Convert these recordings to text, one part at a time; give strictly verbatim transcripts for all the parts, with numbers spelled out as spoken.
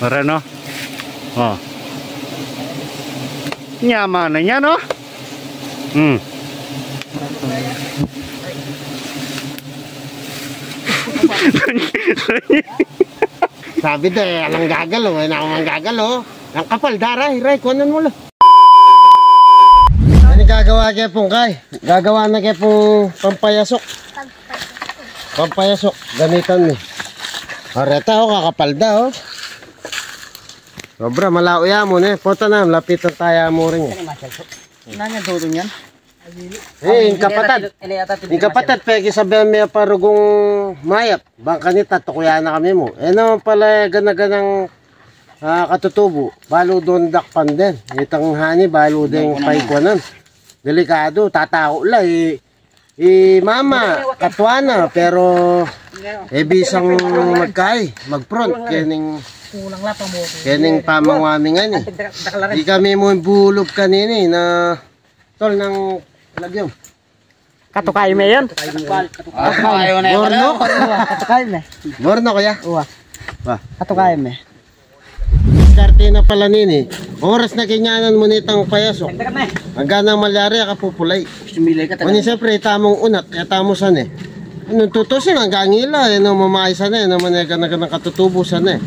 Mare, no? O. Nyaman na niya, no? Hmm. Sabi da, e, alang gagalo, e, naku mang gagalo. Ang kapal, daray, ray, kuanan mu la. Ano gagawa ke pung kay? Gagawa na ke pung pampayasok. Pampayasok, gamitan mi. Areta, o, kakapal da, o. Sobra, malau ya mu, ne. Pota na, lapitan taya mu rin, e. Nanya dudu niyan? E, ing kapatad. Ing kapatad, peki sabihan mi a parugong mayap. Bang kanita, tukuyan na kami mu. E naman pala, gana-ganang, a, katutubu. Balu don dakpan den. Itang hani, balu den paikuanan. Delikadu, tatakut la, e. I mama, katuan na, pero e bisang magkay, mag-front, kening, kening pamangwaming ani. Di kami mu bulub kanini na tol nang lagyo. Katukay me yan. Bornok. Katukay me. Bornok, ya? Uwa. Wa. Katukay me. Diskarte na pala nini. Oras na kinyanan mu nitang payasok. Anggang nang malyari, e ka pupulay. Ngunit siyempre, itamung unat, e tamu sane. Nung tutusin, anggang ila, e, no, mamay sane, e, no, manega na, na katutubu sane.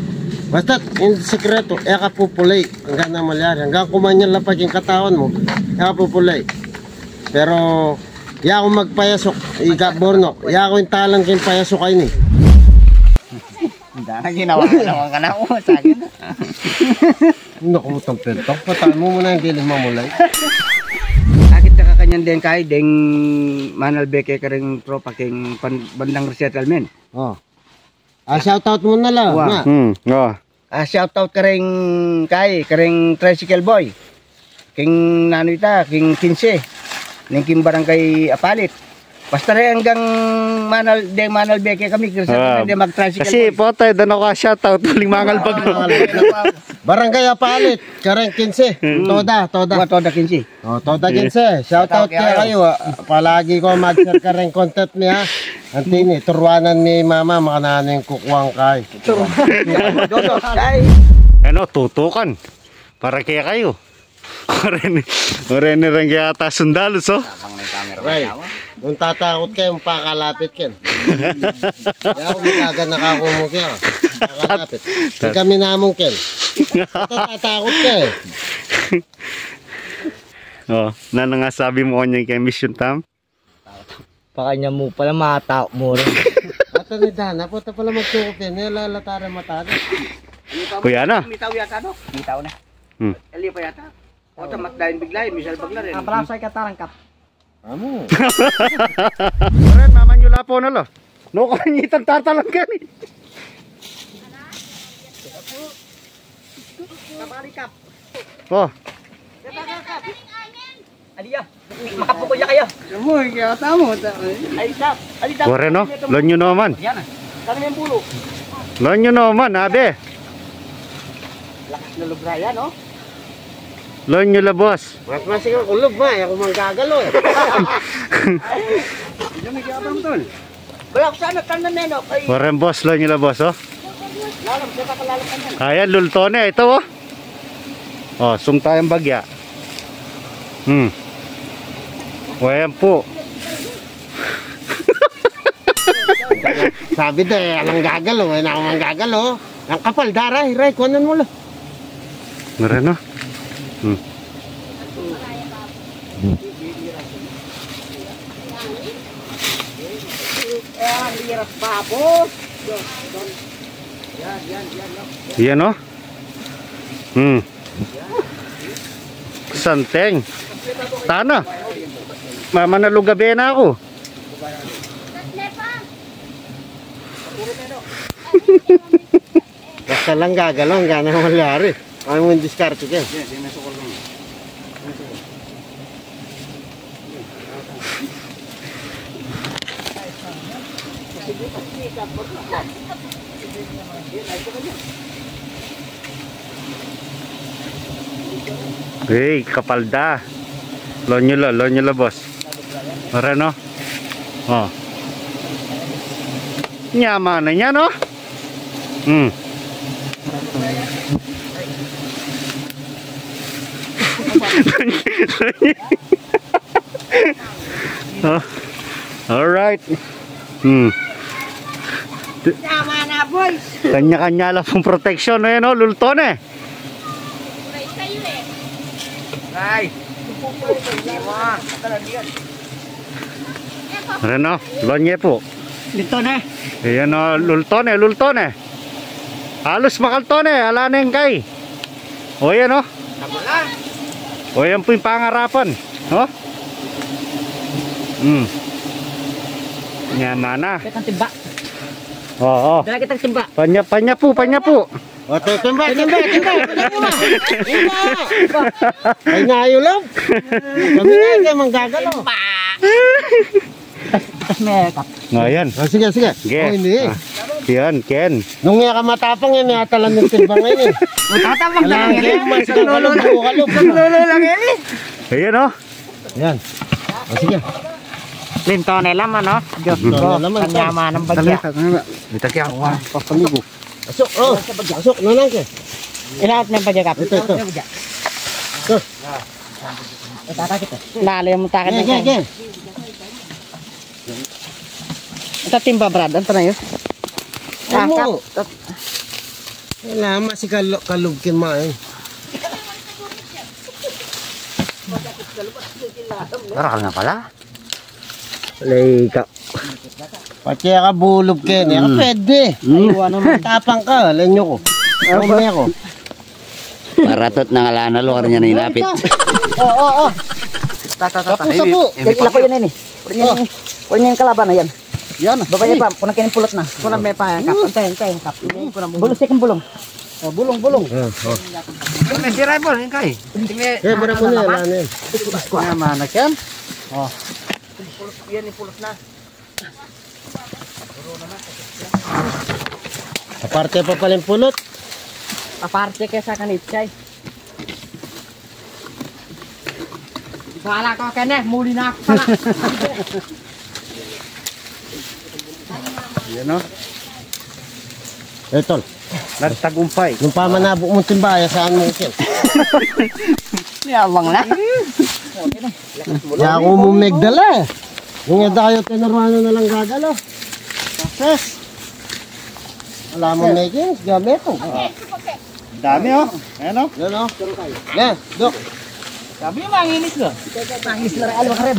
Basta't, ing sikretu, e ka pupulay. Anggang nang malyari. Anggang kumanyan lapag ing katawan mu, e ka pupulay. Pero, yaku magpayasok, ika Bornok. Yaku ing talang king payasok a ini. Dana ginawa ka naman ka na, o, sa akin. Naku, utang pentok. Patan mu muna ing kiling mamulay. Akit na kakanyan den kay, deng manalbe ke kareng tropa keng pan-, bandang resettlement. O. A, shout out mu na la. Wa. Ma. Hmm, o. A, shout out kareng kay, kareng tricycle boy. King nanu ita, king kinse. Ning king barangay Apalit. Basta re anggang manal, deng manalbe ke kami, kasi deng mag-tricycle kasi boy. Potay, dana ku a shout out, uling mangalbag. Barangay Apalit, kareng kinse. Hmm. Toda, toda. Wa, toda kinse. O, toda kinse. Shout out kekayu, a. Palagi ku mag-share kareng content mi, a. Antini, turuanan mi mama, makananu ing kukuang kay. Dodo, kay. Ano, tutukan. Para kekayu. Oreni, oreni reng kaya ata sundalus, o. Tapang na ing camera. Ray, kung tatakut ke, pakalapit ken. Yaku, makaganaka ku mu ke, a. Pakalapit. Di kami namu ken. Tatakut ke. O, nanu ing sabi mu kanyan keng Mission Tam? Pakanya mu pala, mata mu rin. Ata ni Dana, pota pala magtukup yan. Nila latara mata. Kuya na. Mitaw yata, no? Mitaw na. Hmm. Ali pa yata. Pota matdain bigla, misal bagla rin. Kapalasay ka tarangkap. Amu. Pare, mamanyu lapo na la. No, kanyitan tatalan ka ni. Kapalikap. O. Aliya, makapukul ya kayo. Amu, kaya tamu, ta-, ay. Ay, sa, ay, sa. Pare, no? Lon yu naman. Yan, a. Kami yung pulo. Lon yu naman, abe. Lakas na lubra yan, no? Lon yu la, boss. Mas masigaw ku lub, ma. Yaku manggagalo, e. Yan, may kaya tamu, tol. Wala ko sana tanan, e, no? Ay. Pare, boss, lon yu la, boss, o. Lalam, siya pa lalam ka niyan. Ayan, lulto na ito, o. O, sung tayang bagya. Hmm. O, ayan po. Sabi da, e, alang gagalo, e, naku mang gagalo. Ang kapal, daray, ray, kuanan mu la. Mare, no? Hmm. Ayan, liras pa, boss. Yan, yan, yan, no? Yan, no? Hmm. Santeng. Tana. Mama na lugabe na aku. Basta lang gagalaw, gana malyari. Ay, mo diskarte ke. Hey, kapal da. Lon yu la, lon yu la, boss. Mare, no? O. Nyaman na niya, no? Hmm. Oh, alright. Hmm. Tama na, boys. Kanya-kanya la pung proteksyon. Ayan, o, lulto ne. Ay. Ayan, o, lonye pu. Lulto ne. Ayan, o, lulto ne, lulto ne. Alus makalto ne, ala neng kai. O, yan, o. O, yan pu ing pangarapan. O? Hmm. Yan, mana. Kitang timba. Oo. Dala kitang timba. Panya, panya pu, panya pu. O, tu, timba, timba, timba. Timba. Ay, nga, yu, love. Kami nga, kaya manggagalo. Itas me kap. Ayan. O, sige, sige. Sige. O, ini. Ah. Yan, Ken. Nung iya ka matapang, ini atalan ng timbang ini. Matapang ka lang ini. Mas kalub, kalub. Lolo lang ini. Ayan, o. Yan. O, sige. Linto ne laman, o. Diyos ko. Linto ne laman, kanyama ng bagya. Dali, dali. Ita kaya, wa, papaligo. Asuk, o. Asuk, nanang ke. Ilaot me bagya, kap. Ito, ito. Ito. Lalim mu takan. Ge, ge, ge. Ita timba, Brad. Anto na yu? Ay, mu. Tangkap. Kailangan masi kalu-, kalub kin ma, e. Aral nga pala. Lay ka. Pati ka bulub ken, e ka pwede. Hmm. Ay, wa naman. Tapang ka, lenyo ko. Aba. Lenyo ko. Paratot na nga lana, luar niya na inapit. O, o, o. Ta, ta, ta, ta. Tapusa pu. Ini, ini, ini. Kunin niya, kunin niya yung kalaban na yan. Yan. Baba niya pa, kunin kayo ng pulot na. Kunin me pa yan, kap. Antay, antay, kap. Bulong, bulong. Bulong, sige, bulong. O, o. Ini, si Raibol, ini kay. Ini, e, bulong, bulong, bulong. Yan, yan. O. Pulot, yan, yung pulot na. Aparte pa pala yung pulot. Aparte kesa kanitsa, e. Bala ko kene, muli na ako pala. Yan, o. E, tol. Nagtagumpay. Nung pamanabok mung timbaya, saan mu ken? Yabang na. Yaku mu megdala. Yung e dayo, tinurano na lang gagalo. Success. Ala mu meging, gamit ko. Dami, o. Ayan, o. Yan, o. Yan, Dok. Sabi niya, manginis, o. Manginis na rin, alwa ka rin.